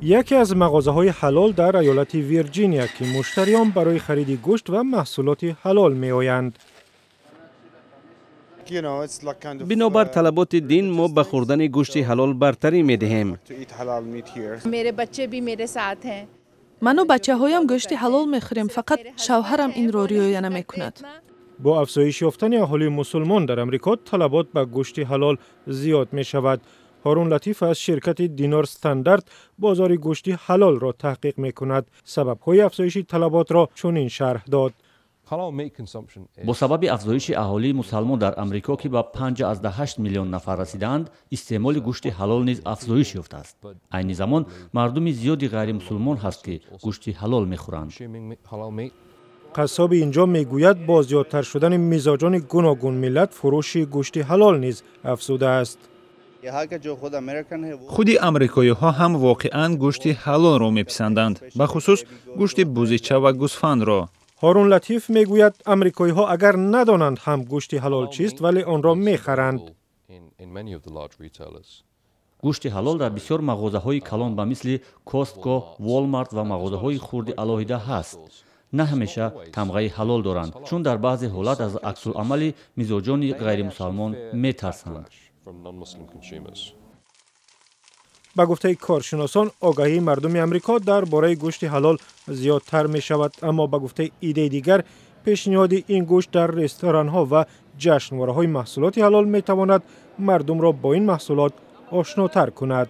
Яке аз мағозаҳои ҳалол дар иёлати Вирҷиния, ки муштариён барои хариди гӯшт ва маҳсулоти ҳалол меоянд. Бинобар талаботи дин мо ба хӯрдани гӯшти ҳалол бартарӣ медиҳем. Ману бачаҳоям гӯшти ҳалол мехӯрем, фақат шавҳарам инро риоя намекунад. Бо афзоиш ёфтани аҳолии мусулмон дар Амрико талабот ба гӯшти ҳалол зиёд мешавад. Ҳорун Латиф аз ширкати Динор Стандарт бозори гӯшти ҳалолро таҳқиқ мекунад. Сабабҳои афзоиши талаботро чунин шарҳ дод. Бо сабаби афзоиши аҳолии мусалмон дар Амрико, ки ба 5,8 миллион нафар расидаанд, истеъмоли гӯшти ҳалол низ афзоиш ёфтааст. Айни замон мардуми зиёди ғайримусулмон ҳаст, ки гӯшти ҳалол мехӯранд. Қассоби инҷо мегӯяд, бо зиёдтар шудани мизоҷони гуногунмиллат фурӯши гӯшти ҳалол низ афзудааст. Худи амрикоиҳо ҳам воқеан гӯшти ҳалолро меписанданд, бахусус гӯшти бузича ва гӯсфандро. Ҳорун Латиф мегӯяд, амрикоиҳо агар надонанд ҳам гӯшти ҳалол чист, вале онро мехаранд. Гӯшти ҳалол дар бисёр мағозаҳои калон ба мисли Костко, Волмарт ва мағозаҳои хурди алоҳида ҳаст. На ҳамеша тамғаи ҳалол доранд, чун дар баъзе ҳолат аз аксуламали мизоҷони ғайримусалмон метарсанд. Ба гуфтаи коршиносон, огаҳии мардуми Амрико дар бораи гӯшти ҳалол зиёдтар мешавад, аммо ба гуфтаи иддаи дигар, пешниҳоди ин гӯшт дар ресторанҳо ва ҷашнвораҳои маҳсулоти ҳалол метавонад мардумро бо ин маҳсулот ошнотар кунад.